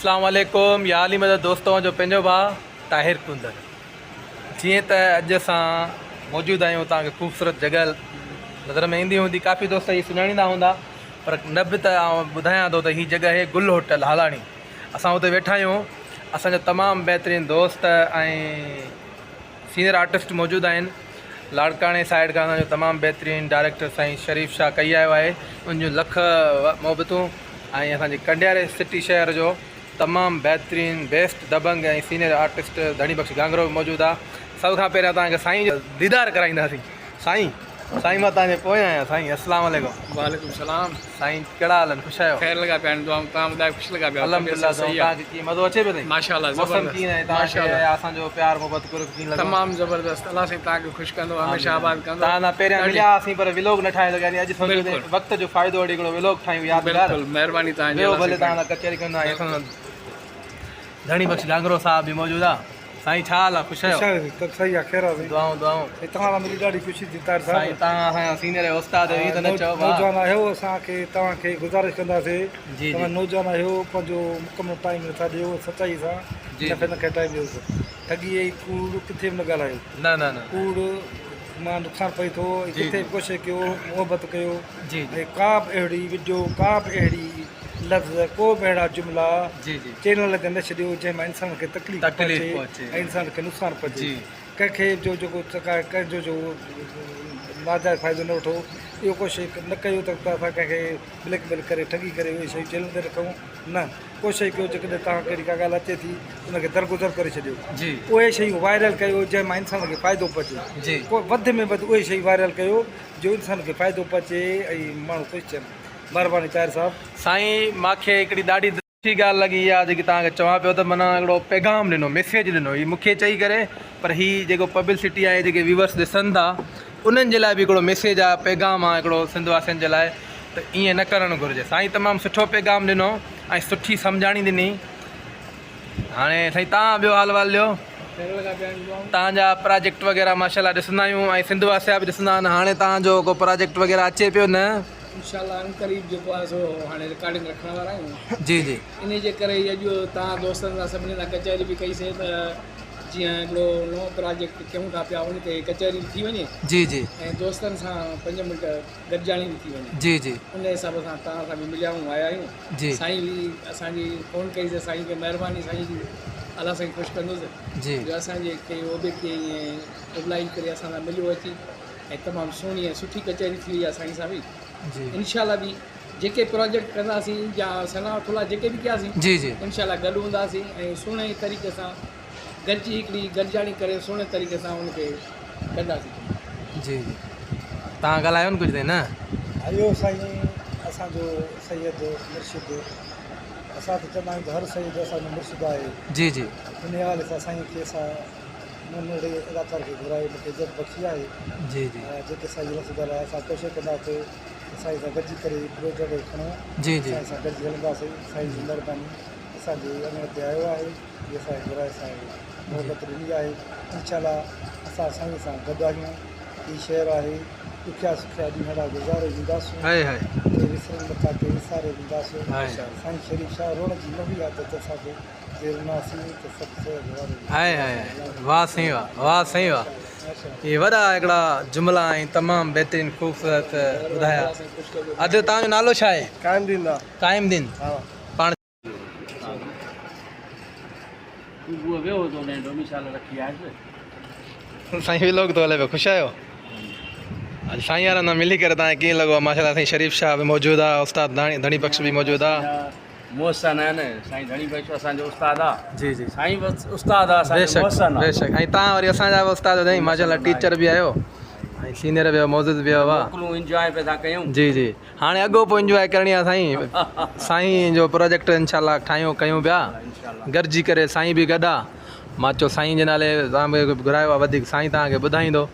اسلام عليڪم يا علي مدد دوستو جو پنهنجو ڀاء طاهر ڪندر جيئن ته اڄ اسان موجود آهيون توهان کي خوبصورت جڳهه نظر ۾ ايندي هوندي ڪافي دوست هي سڃاڻيندا هوندا پر نه به ته آئون ٻڌايان ٿو ته هي جڳهه آهي گل هوٽل هالاڻي اسان اتي ويٺا آهيون اسان جا تمام بهترين دوست ۽ سينئر آرٽسٽ موجود آهن لاڙڪاڻي سائيڊ کان اسان جو تمام بهترين ڊائريڪٽر سائين شريف شاهه ڪئي آيو آهي ان جون لک محبتون ۽ اسان جي ڪنڊياري سٽي شهر جو تمام بهترين بيسٽ دبنگ ۽ سينئر آرٽسٽ ڌڻي بخش گانگرو به موجود آهي سڀ کان پهريان توهان کي سائين جو ديدار ڪرائينداسين سائين سائين مان توهان جي پويان آهيان سائين السلام عليڪم. وعليڪم السلام. سائين ڪهڙا حال آهن خوش آهيو. خير لڳا پيا آهن دعائون توهان ٻڌايو خوش لڳا پيا آهيو الحمد طبيعت لله صحت دعائون صحيح آهي توهان کي ڪيئن مزو اچي پيو سائين ماشاء الله موسم زبردست ڪيئن آهي توهان ماشاء کي الله اسان جو پيار محبت قرب ڪيئن لڳو تمام زبردست الله سائين توهان کي خوش ڪندو هميشه آمين آباد آمين ڪندو توهان سان پهريان ڏاڍي مليا هئاسين پر ولوگ نه ٺاهي سگهياسين اڄ سوچيو بلڪل ته وقت جو فائدو وٺي هڪڙو ولوگ ٺاهيون يادگار بلڪل مهرباني توهان جي ويو الله ڀلي سائين توهان سان ڪچهري ڪندا ۽ اسان سان ڌڻي بخش گانگرو صاحب به موجود آ سائين ڇا حال آ خوش آهيو خوش آهيو سڀ صحيح آ خير آ سائين دعائون دعائون سائين توهان سان ملي ڏاڍي خوشي ٿي طاهر صاحب سائين توهان اسان جا سينئر آهيو استاد آهيو ائين ته نه چئو ڀاء نوجوان آهيو اسان کي توهان کي گذارش ڪنداسي جي جي توهان نوجوان آهيو پنهنجو مڪمل ٽائيم نٿا ڏيو سچائي سان جي نفعي نه کي ٽائيم ڏيو ٺڳي ۽ ڪوڙ ڪٿي به نه ڳالهايو نه نه نه ڪوڙ مان نقصان پئي ٿو ۽ جي ڪٿي جي به ڪوشش ڪيو محبت ڪيو جي جي ۽ ڪا به اهڙي وڊيو ڪا به اهڙي لفظ ڪو به اهڙا جملا جي جي چينل تي نه ڇڏيو جنهن مان انسان کي تڪليف تڪليف پهچي پهچي ۽ انسان کي نقصان پهچي جي ڪنهن کي جو جيڪو ڪنهن جو جو ناجائز فائدو نه وٺو اهو ڪوشش نه ڪيو ته اسان ڪنهن کي بليڪ ميل ڪري ٺڳي ڪري اهي شيون چينل تي رکون نه ڪوشش ڪيو جيڪڏهن توهان کي اهڙي ڪا ڳالهه اچي ٿي ان کي درگذر ڪري ڇڏيو جي اهي شيون وائرل ڪيو جنهن مان انسان کي فائدو پهچي جي ڪو وڌ ۾ وڌ اهي شيون وائرل ڪيو جو انسان کي فائدو پهچي ۽ ماڻهو خوش ٿين مهرباني طاهر صاحب. سائين مانکي هڪڙي ڏاڍي سٺي ڳالهه لڳي اها جيڪي توهان کي چوان پيو ته معنيٰ هڪڙو پيغام ڏنو ميسيج ڏنو هي مونکي چئي ڪري پر هي جيڪو پبلسٽي آهي جيڪي ويورس ڏسن ٿا انهن جي لاء به هڪڙو ميسيج آهي پيغام آهي هڪڙو سنڌ واسين جي لاء ته ائين نه ڪرڻ گهرجي سائين تمام سٺو پيغام ڏنو ۽ سٺي سمجهاڻي ڏني هاڻي سائين تان ٻيو حال وال ڏيو تان جا پراجيڪٽ وغيره ماشاءالله ڏسندا آهيون ۽ سنڌ واسيا به ڏسندا آهن هاڻي تان جو ڪو پراجيڪٽ وغيره اچي پيو نه انشاءالله ان قريب جيڪو آهي سو هاڻي رڪارڊنگ رکڻ وارا آهيون جي جي انهي جي ڪري ئي اڄ تان دوستن سان سڀني سان ڪچهري به ڪئي سي ته جيئن هڪڙو نئون پراجيڪٽ ڪيون ٿا پيا ان تي ڪچهري به ٿي وڃي جي جي ۽ دوستن سان پنج منٽ گڏجاڻي به ٿي وڃي. جي جي. ان حساب سان توهان سان به مليا آهيون آيا آهيون. جي. سائين به اسان جي فون ڪئي سي سائين کي مهرباني سائين جي الله سائين خوش ڪندس. جي. جو اسان جي کي اوبي کي ائين اوبلائيج ڪري اسان سان مليو اچي ۽ تمام سهڻي ۽ سٺي ڪچهري ٿي وئي آهي سائين سان به. جي. انشاء الله به جيڪي پراجيڪٽ ڪنداسين يا ثناء ٿلها جيڪي به ڪياسين. جي جي. انشاء الله گڏ هونداسين ۽ سهڻي طريقي سان گڏجي هڪڙي گڏجاڻي ڪري سهڻي طريقي سان ان کي ڪنداسين. جي جي توهان ڳالهايو نه ڪجهه تائين نه. اهو سائين اسان جو سيد مرشد اسان ته چوندا آهيون ته هر سيد اسان جو مرشد آهي. جي جي. ان حوالي سان سائين کي اسان مون ننڍڙي اداڪار کي گهرائي مون کي عزت بخشي آهي. جي جي. جيڪي سائين لفظ ڳالهايا اسان ڪوشش ڪنداسين ته سائين سان گڏجي ڪري هي پروجيڪٽ کي کڻون. جي جي. سائين سان گڏجي هلنداسين سائين جي مهرباني اسان جي اڱڻ تي آيو آهي. جي اسان کي گهرائي اسان کي محبت ڏني آهي انشاء الله اسان سائين سان گڏ آهيون هي شعر آهي ڏکيا سکيا ڏينهڙا گذاري وينداسون ڪي وسرن نٿا ڪي وساري وينداسون سائين شريف شاهه روئڻ جي نه هئي عادت اسان کي جي رناسين ته سڀ سهي گذاري هائي هائي واه سائين واه واه سائين واه اهي وڏا هڪڙا جملا ۽ تمام بهترين خوبصورت ٻڌايا ادي توهان جو نالو ڇا آهي قائم دين قائم دين پاڻ سائين ويلوگ ٿو هلي پيو خوش آهيو اڄ سائين وارن سان ملي ڪري تان ڪيئن لڳو ماشاء الله سائين شريف شاهه به موجود آ استاد ڌڻي بخش به موجود آ محسن آهن سائين ڌڻي بخش اسان جو استاد آ جي جي سائين بس استاد آ اسان جو محسن آ بيشڪ ۽ تان وري اسان جا به استاد سائين ماشاء الله ٽيچر به آهيو ۽ سينيئر به آهيو معزز به آهيو واهه موڪلون انجواء پيا ٿا ڪيون جي جي هاڻي اڳو پوء انجواء ڪرڻي آ سائين سائين جو پروجيڪٽ انشاء الله ٺاهيون ڪيون پيا گڏجي ڪري سائين به گڏ آ مان چيو سائين جي نالي تان به گهرايو آ وڌيڪ سائين تان کي ٻڌائيندو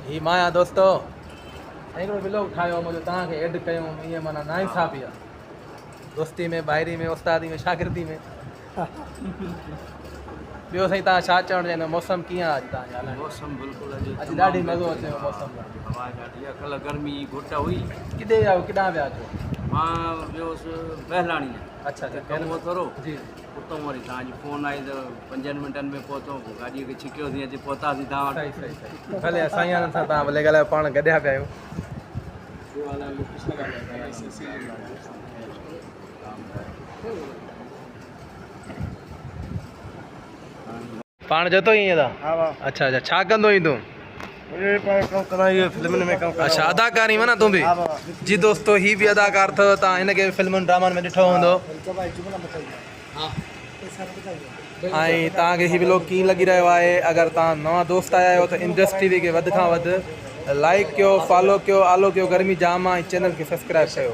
هي مان آهيان دوستو سائين هڪڙو ولاگ ٺاهيو آ منهنجو تان کي ايڊ ڪيو ائين معنيٰ نا انصافي آ دوستي ۾ ڀائري ۾ استادي ۾ شاگردي ۾ ٻيو سائين تان ڇا چوڻ چاهيندا موسم ڪيئن آ اڄ تان جي هالا موسم بلڪل اڄ اڄ ڏاڍي مزو اچي ويو موسم هوا ڏاڍي آ ڪلهه گرمي گهٽ هئي ڪڏي ويا ڪڏان ويا اچو. مان ويو هوس بهلاڻيء. اڇا اڇا ڪم هو ٿورو. جي. اتان وري توهان جي فون آئي ته پنجن منٽن ۾ پهتو پوء گاڏيء کي ڇڪيوسين اچي پهتاسين توهان وٽ. صحيح صحيح صحيح ڀلي سائين وارن سان توهان ڀلي ڳالهايو پاڻ گڏيا پيا آهيون. پاڻ جتو ائين ٿا اڇا اڇا ڇا ڪندو آهين تون؟ اڇا اداڪار آهين معنيٰ تون به جي دوستو هي به اداڪار اٿو تان هن کي فلمن ڊرامن ۾ ڏٺو هوندو ۽ توهان کي هي ولاگ ڪيئن لڳي رهيو آهي اگر توهان نوان دوست آيا آهيو ته انڊس ٽي وي کي وڌ کان وڌ لائڪ ڪيو فالو ڪيو آلو ڪيو گرمي جام آهي ۽ چينل کي سبسڪرائب ڪيو.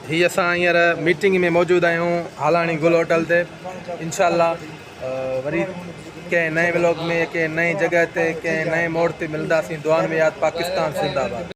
هي اسان هينئر ميٽنگ ۾ موجود آهيون هالاڻي گل هوٽل تي انشاء الله وري ڪنهن نئين ولاگ ۾ ڪنهن نئين جڳهه تي ڪنهن نئين موڙ تي ملنداسين دعائن ۾ ياد پاڪستان زنده باد.